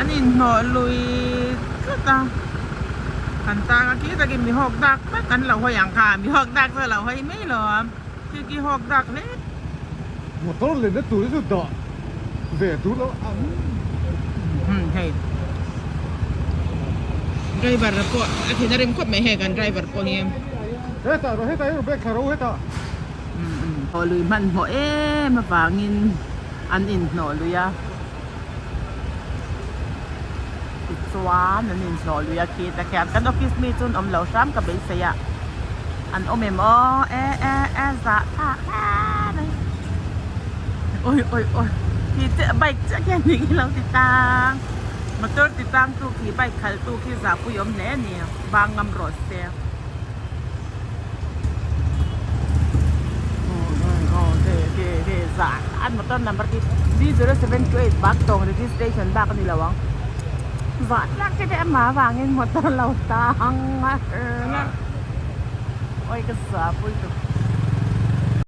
An inhnawh lui tlat a, kan tang a khi takin mi hawk dak tak an lo hawi ang kha, mi hawk dak chu a lo hawi mai lo a, khi khi hawk dak hle. Motor lenna tur hi chu dah ve tur lo ang. Umm hei driver pawh a thin a rim khawp mai hei kan driver pawh hi. Hetah rawh hetah hi rawn back thla rawh u hetah. Hnawh lui hmanhmawh em avangin an inhnawh lui a, tichuan an inhnawh lui a khi ta khian kan office mi chu an awm lo hram ka beisei a, an awm em aw e e e zah thlak hle mai awi awi awi khi chiah bike chiah khian nih hi lo ti tang motor ti tang tu khi bike khalh tu khi zahpui awm hle a ni bang ngam rawh se. Motor number khi B0728 bak tawng registration bak a ni lo ang vah tlak te te amah avangin motor lo tang a awi ka zah pui tuk.